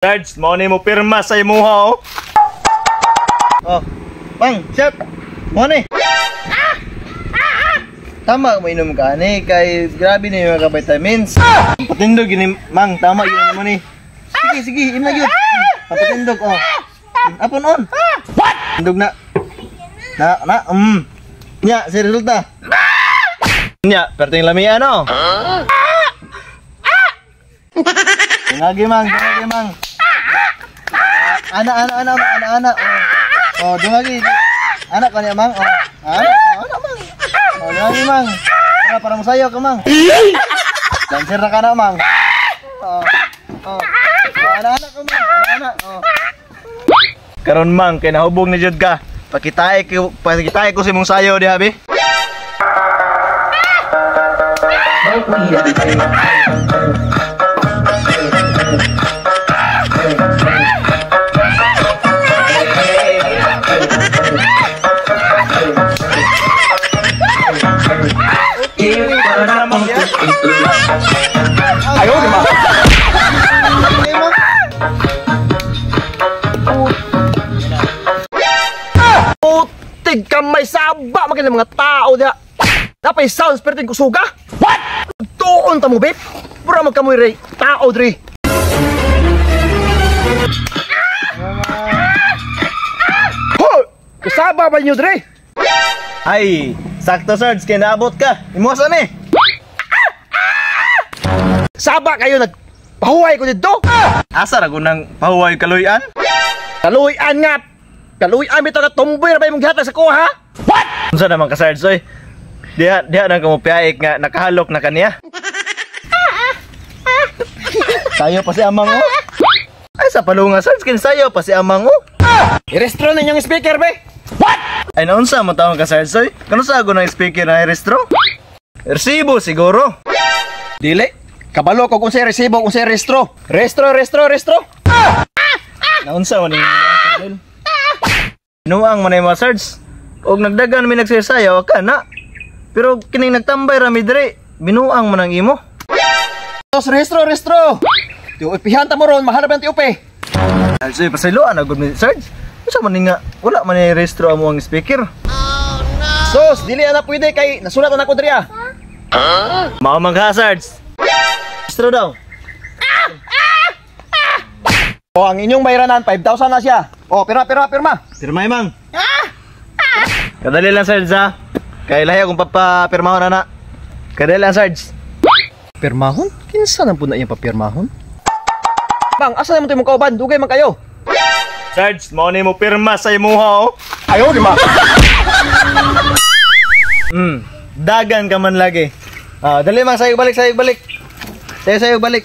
Sarge, mao ni mo pirma sa imuha oh. Oh. Mang, chef. Mo ni. Tama mo inom ka ani kay grabe ni mga vitamins. Patindog gini mang, tama yun mo ni. Sige, sige, imna gyud. Patindog oh. Apon on. What? Tindog na. Na, na. Nya, si resulta. Nya, perting lamian oh. Tungagi mang, tungagi mang. Ana, ana, ana, ana, ana. Oh, oh dungagi. Anak ka niya, mang. Oh, ana, oh, ana, mang. Oh, dungagi, mang. Para, para musayo ka, mang. Dancer na ka na, mang. Oh, oh. Oh, ana, ana ka, mang. Ana, ana. Oh. Karon mang, kay nahubog ni jud ka. Pakitae ko si mong sayo diha be. Ayaw, di ba? Putig ka may saba makin mga tao diha. Napay sounds perting kusuga. What? Tuon ta mo, babe. Pura magkamoy ray tao dre. Ho! Kasaba ba niyo dre? Ay, sakto Sarge, kay naabot ka. Imuha sa ni. Saba kayo nagpahuway ko dito. Asa ra nang pahuway kaluyan? Kaluyan nga. Kaluyan bitaw ka tumboy ra ba imong gihatag sa kuha, ha? What? Unsa naman ka Sarge oy? Diha diha nang kamupiaik nga nakahalok na kaniya. Sayo pa si amang oh. Ay sa palunga Sarge, kin sayo pa si amang oh. I-restro ninyong speaker be. What? Ay naunsa mo tawon ka Sarge oy? Kano sa ako ng speaker na i-restro? Resibo siguro. Dili. Kabalo ko kung sa resibo kung sa restro. Restro, restro, restro. Naunsa man ni Binuang man mga Sarge. Og nagdagan mi nagsayaw ka na. Pero kining nagtambay ra mi dire, binuang man ang imo. Tos restro, restro. Tiupihan ta mo ron, mahanap ang tiupi. Sarge, pasayloan na gud mi Sarge. Unsa man ni nga wala man ni restro amo ang speaker. Oh, no. Sos, dili na pwede kay nasulat na nako diri ah. Mao man ka Sarge. Restro daw. O, ang inyong bayranan, 5,000 na siya. O, pirma, pirma, pirma. Pirma, mang. Kadali lang, Sarge, ha? Kay lahi akong papapirmahon, ana. Kadali lang, Sarge. Pirmahon? Kinsa nang po na iyang papirmahon? Mang, asa naman ito yung kauban? Dugay man kayo. Sarge, mao ni mo pirma sa imuha, oh. Ayaw, di ba? Dagan ka man lagi. Ah, dali, mang, sayo balik, sayo balik. Sayo, sayo balik.